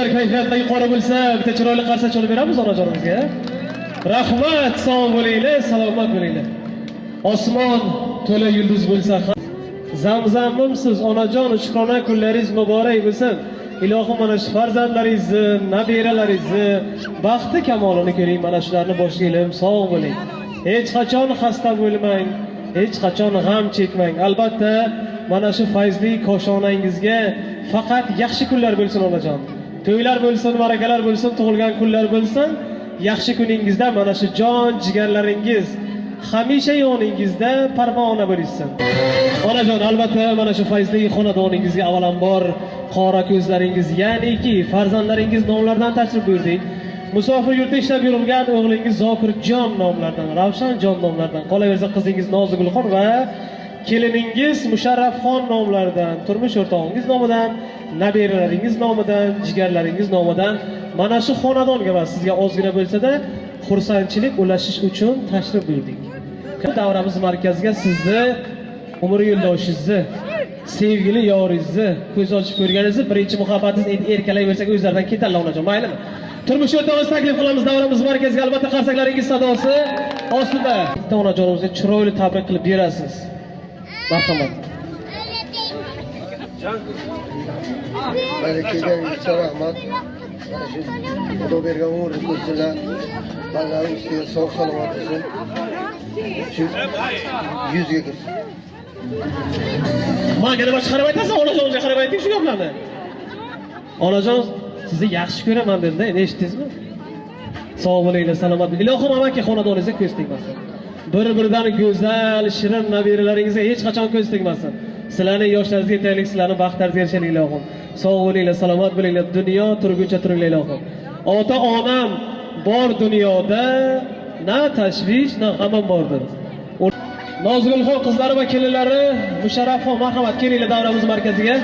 Agar kayfiyatlar yuqori bo'lsa, bitta chiroyli qarsak chalib beramiz onajonimizga. Rahmat, sog' bo'linglar, salomat bo'linglar. Osmon to'la yulduz bo'lsa ham zamzamimsiz onajon, shukrona kunlaringiz muborak bo'lsin. Ilohim, mana shu farzandlaringizni, nabiralaringizni baxti kamolini ko'ring, mana shularni boshiga ilim, sog' bo'ling. Hech qachon xasta bo'lmang, hech qachon g'am chekmang. Albatta, mana shu fayzli koshonangizga faqat yaxshi kunlar bo'lsin, onajon. To'ylar bo'lsin, ma'rakalar bo'lsin, tug'ilgan kunlar bo'lsin. Yaxshi kuningizda mana shu jon jigarlaringiz hamisha yoningizda parvona bo'lishsin. Onajon, albatta, mana shu fayzli xonadoningizga avvalambor qora ko'zlaringiz, ya'niki farzandlaringiz nomlaridan tashrif buyurdik. Musofir yurtda ishlab yurgan o'g'lingiz Zokirjon nomlaridan, Ravshanjon nomlaridan, qolaversa qizingiz Nozigulxon va keliningiz Musharrafxon nomlaridan, turmush o'rtog'ingiz nomidan, nabiralaringiz nomidan, jigarlaringiz nomidan mana shu xonadonga va sizga ozgina bo'lsa-da xursandchilik ulashish uchun tashrif buyurdik. Davramiz markaziga sizni umr yo'ldoshingizni, sevgili yoringizni ko'z ochib ko'rganingizni, birinchi muhabbatingiz endi erkalayversak o'zlaridan ketadilar, onajon, maylimi? Turmush o'rtog'ingizni taklif qilamiz davramiz markaziga, albatta, qarsaklaringiz sadosi ostida. Bitta onajonimizga chiroyli tabrik qilib berasiz. Marhamat. Mana kelganingizga rahmat. Mana shu Xudo bergan umrni ko'rsinlar. Bolalar ustiga sog' salomat bo'lsin. Shu 100 ga kirsin. Manga nima chiqarib aytasan? Onajonimizga qarab ayting shu gaplarni. Onajon, sizni yaxshi ko'raman dedi, endi eshitdingizmi? Sog' bo'linglar, salomat bo'ling. Ilohim, amaki xonadoningizga ko'z tegmasin. Bir-biridan go'zal, shirin nabiralaringizga hech qachon ko'z tegmasin. Sizlarning yoshlaringizga yetaylik, sizlarning baxtlaringizga erishaylik, ilohim. Sog' bo'linglar, salomat bo'linglar. Dunyo turguncha turinglar, ilohim. Ota onam bor dunyoda na tashvish, na g'amim bordir. Nozigulxon qizlari va kelinlari Musharrafxon, marhamat, kelinglar davramiz markaziga.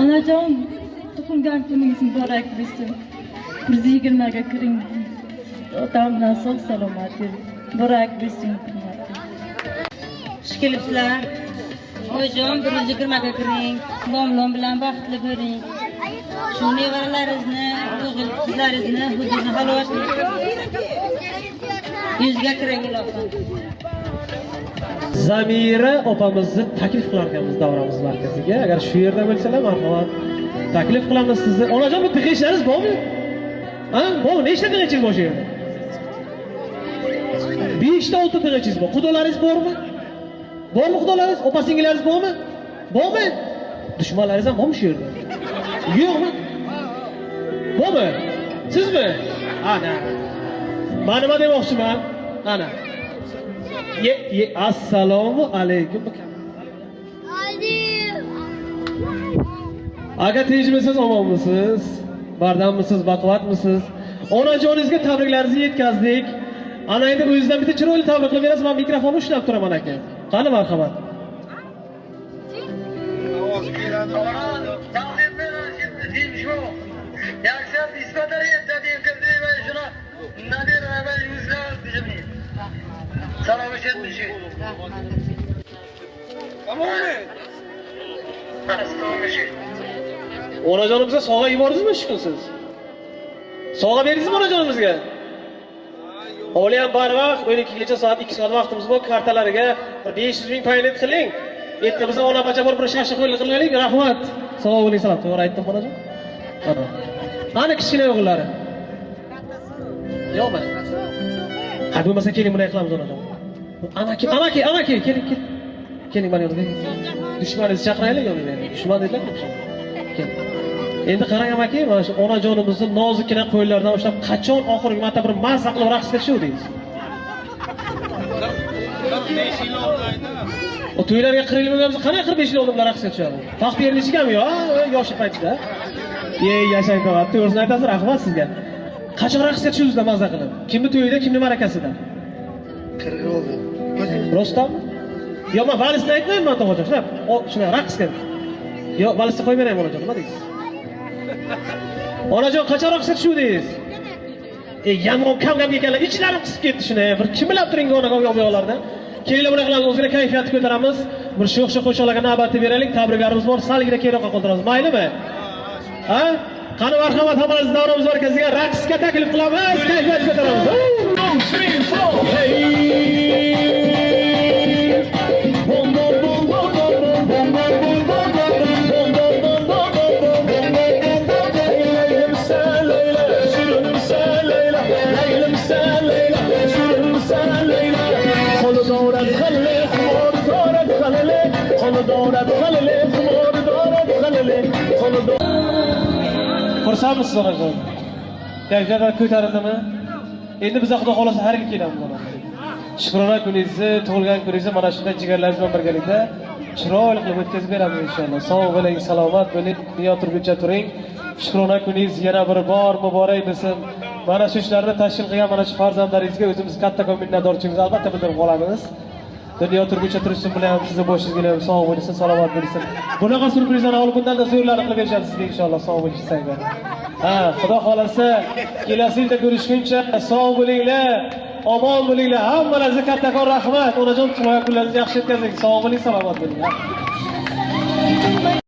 Onajon, tug'ilgan kuningiz muborak bo'lsin. 120 ga kiring. Otam bilan sog' salomat yuring. Muborak bo'lsin. Xush kelibsizlar. Oyijon, 120 ga kiring. Domlam bilan baxtli bo'ling. Shu nevaralaringizni, o'g'il qizlaringizni huzurni halovatli 100 ga kiring, ilohim. Zamira opamizni taklif qilar ekanmiz davramiz markaziga. Agar shu yerda bo'lsalar, marhamat. Taklif qilamiz sizni. Onajon, bu tig'ishlaringiz bormi? Ha? Bormi? Nechta tig'ichingiz bor shu yerda? Beshta, oltita tig'ichingiz bor. Qudalaringiz bormi? Bormi qudalaringiz? Opa singillaringiz bormi? Bormi? Dushmanlaringiz ham bormi shu yerda? Yo'qmi? Bormi? Sizmi? Ana. Man nima demoqchiman? Ana. Ye, ye, assalomu alaykum. Aka, tinchmisiz, omonmisiz? Bardammisiz, baquvvatmisiz? Onajoningizga tabriklaringizni yetkazdik. Ana endi o'zingizdan bitta chiroyli tabrik qilib berasiz, men mikrofonni ushlab turaman, aka. Qani, marhamat. Ovozi keladi. Yaxshi isbatlar dedim kirdi va shuni nabira va yuzlar dizimni. Salom etmishi. Tamommi? Onajonimizga sovg'a yubordingizmi shu kun siz? Sovg'a berdingizmi onajonimizga? Holi ham barvaqt, 12 gacha soat 2 soat vaqtimiz bor. Kartalariga bir 500 ming paynet qiling. Erta biz onapacha borib bir shashlik qilaylik. Rahmat. Sog' bo'ling, salom. To'g'ri aytdim, onajon? Ana. Ana kichkina o'g'illari. Yo'qmi? Ha, bo'lmasa keling, bunday qilamiz, onajon. Amaki, amaki, amaki, keling, keling. Keling mana yonimga. Dushmaningizni chaqiraylik yoningga. Dushman dedilar-ku. Keling. Endi qarang, amaki, mana shu onajonimizni nozikkina qo'llaridan ushlab qachon oxirgi marta bir mazza qilib raqsga tushuvdingiz? 45 yil oldin aytaman. O to'ylarga 40 yil bo'lganimizda qanday 45 yil oldin raqsga tushadi? Taxt berilishigami yo yoshi paytida? Ey, yashang, tog'a, to'g'risini aytasiz, rahmat sizga. Qachon raqsga tushuvdingizlar mazza qilib? Kimni to'yida, kimni ma'rakasida? 40 yil oldi. Rostdanmi? Yo'q, man valisni aytmayman, tog'ajon, shunday, shunday raqsga. Yo'q, valisni qo'yib beraymi, onajon, nima deysiz? Onajon, qachon raqsga tushuvdingiz? E, yomon kam gap ekanlar, ichlarim qisib ketdi shuni. Bir kimilab turing onajon bu yoqlarda. Kelinglar, bunaqa qilamiz, o'zgina kayfiyatni ko'taramiz. Bir sho'x sho'x qo'shiqlarga navbatni beraylik, tabriklarimiz bor, salgina keyinroqqa qoldiramiz. Maylimi? Ha? Qani, marhamat, hammalaringizni davramiz markaziga raqsga taklif qilamiz, kayfiyat ko'taramiz. 2, 3, 4, hey! Bom, bom, bom, bom, bom, bom, bom, bom, bom, bom, bom, bom, bom, bom, bom, bom, bom, bom, bom, bom. Leylim sen Leyla, şirinim sen Leyla, Leylim sen Leyla, şirinim sen Leyla. Qo'li dorad xalli, xumor dorad xalli, qo'li dorad xalli, xumor dorad xalli, qo'li Xursandmisiz, onajon? Kayfiyatlar ko'tarildimi? Endi biz, Xudo xolasa, har yil kelamiz, onajon. Shukrona kuningizni, tug'ilgan kuningizni mana shunday jigarlaringiz bilan birgalikda chiroyli qilib o'tkazib beramiz inshaalloh. Sog' bo'ling, salomat bo'ling, dunyo turguncha turing. Shukrona kuningiz yana bir bor muborak bo'lsin. Mana shu ishlarni tashkil qilgan mana shu farzandlaringizga o'zimiz kattakon minnatdorchiligimizni albatta bildirib qolamiz. Dunyo turguncha tursin bilan ham sizni boshingizga ham sog' bo'lsin, salomat bo'lsin. Bunaqa syurprizlarni olib, bundan-da zo'rlarni qilib berishadi sizga inshaalloh, sog' bo'lishsin agar. Ha, Xudo xolasa, kelasi yilda ko'rishguncha sog' bo'linglar, omon bo'linglar. Hammalaringizga kattakon rahmat. Onajon, tug'ilgan kunlaringizni yaxshi o'tkazing. Sog' bo'ling, salomat bo'ling.